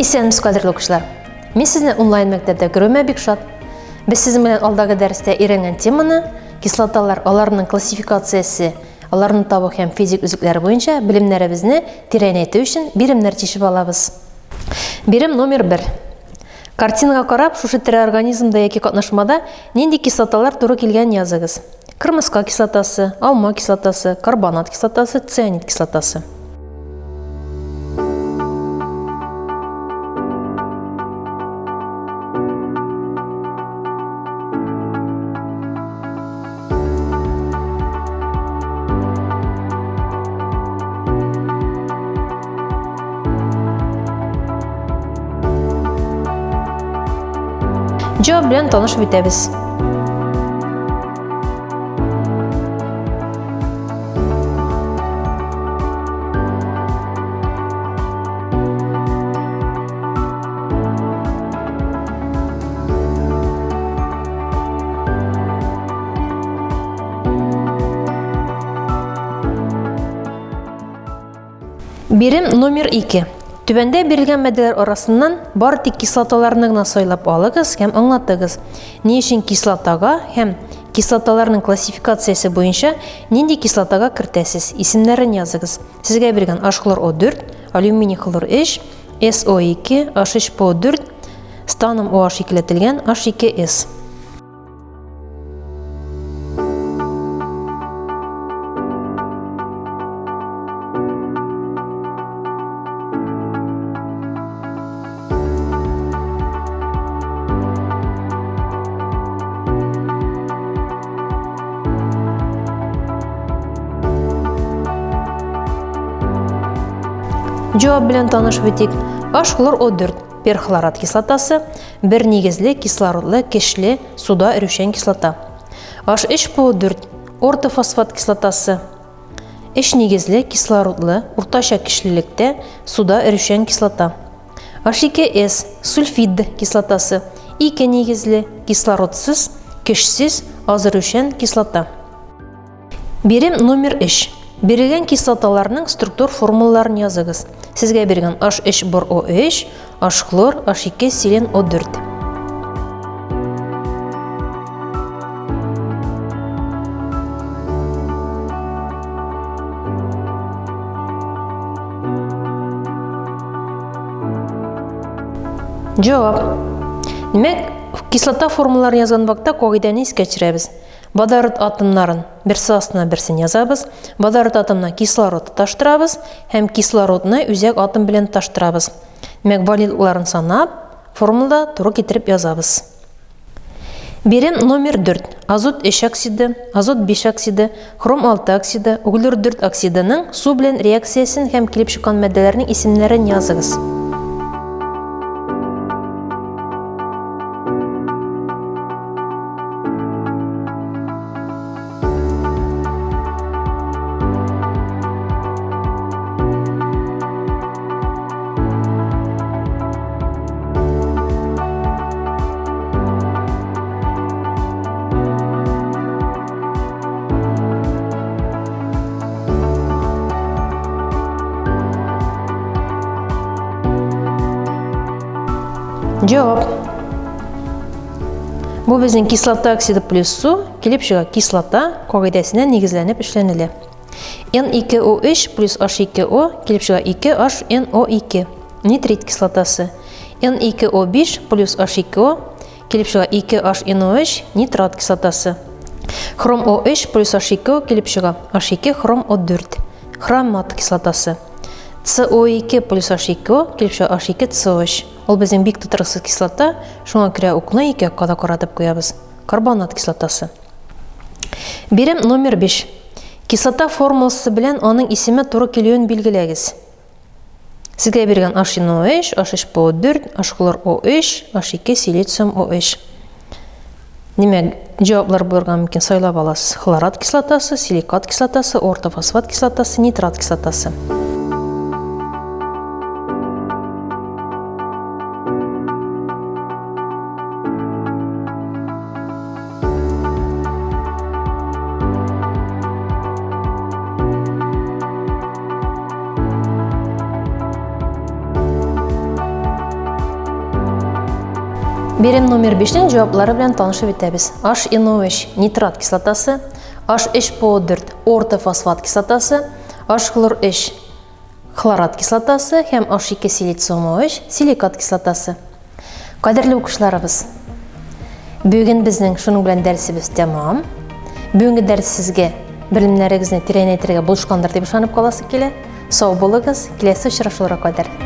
Исәнмесез, кадерле укучылар! Мин сезне онлайн мәктәптә күрүемә бик шат. Без сезнең белән алдагы дәрестә өйрәнгән теманы кислоталар, аларның классификациясе, аларны табу һәм физик үзлекләре буенча белемнәребезне тирәнәйтү өчен биремнәр чишеп алабыз. Бирем номер 1. Картинага карап, шушы тере организмда яки катнашмада нинди кислоталар туры килгәнен языгыз. Кырмыска кислотасы, алма кислотасы, карбонат кислотасы, цианид кислотасы. Җавап белән танышып үтәбез. Бирем номер 2. Түбәндә бирелгән матдәләр арасыннан бары тик кислоталарны гына сайлап алыгыз һәм аңлатыгыз, ни өчен кислотага һәм кислоталарның классификациясе буенча нинди кислотага кертәсез, исемнәрен языгыз. Сезгә биргән H-хлор О4, алюминий хлор 3, SO2, H3PO4, станом OH икеләтелгән H2S. Җавап белән танышып үтик. Аш хлор О4 перхлорат кислотасы, бер нигезле кислородлы кешле суда эрүчән кислота. H3PO4 ортофосфат кислотасы, өч нигезле кислородлы уртача кешлелектә суда эрүчән кислота. H2S сульфид кислотасы, ике нигезле кислородсыз, кешсез азырүчән кислота. Бирем номер 3. Бирелгән кислоталарның структур формулаларын языгыз. Сезгә биргән H3 бор O3, H хлор, H2 селен O4. Җавап. Димәк, кислота формулаларын язган вакытта кагыйдәне искә төшерәбез. Водород атомнарын берсе астына берсен язабыз. Водород атомына кислород тоташтырабыз һәм кислородны үзәк атом белән тоташтырабыз. Димәк, валентларын санап, формулада туры китереп язабыз. Бирем номер 4. Азот 3 оксиды, азот 5 оксиды, хром 6 оксиды, углерод 4 оксидының су белән реакциясен һәм килеп чыккан матдәләрнең исемнәрен языгыз. Җавап. Бу безнең кислота оксиды плюс су килеп чыга. Кислота кагыйдәсенә нигезләнеп эшләнелә. N2O3 плюс H2O килеп чыга 2HNO2. Нитрит кислотасы. N2O5 плюс H2O килеп чыга 2HNO3 нитрат кислотасы. Хром O3 плюс H2O килеп чыга H2 хром O4 хромат кислотасы. CO2 плюс H2O килеп чыга H2CO3. Ул безнең бик тотрыксыз кислота, шуңа күрә укны ике якка да каратып куябыз. Карбонат кислотасы. Бирем номер 5. Кислота формуласы белән аның исеме туры килүен билгеләгез. Сезгә биргән HNO3, H3PO4, H-хлор O3, H2 силициум OH. Димәк, җаваплар булырга мөмкин. Сайлап аласыз. Хлорат кислотасы, силикат кислотасы, ортофосфат кислотасы, нитрат кислотасы. Бирем номер 5-нең җаваплары белән танышып үтәбез. HNO3 нитрат кислотасы, H3PO4 ортофосфат кислотасы, H-хлор 3 хлорат кислотасы һәм H2 силициум OH силикат кислотасы. Кадерле укучыларыбыз, бүген безнең шуның белән дәресебез тәмам. Бүгенге дәрес сезгә белемнәрегезне тирәнәйтергә булышкандыр дип ышанып каласы килә. Сау булыгыз, киләсе очрашуларга кадәр.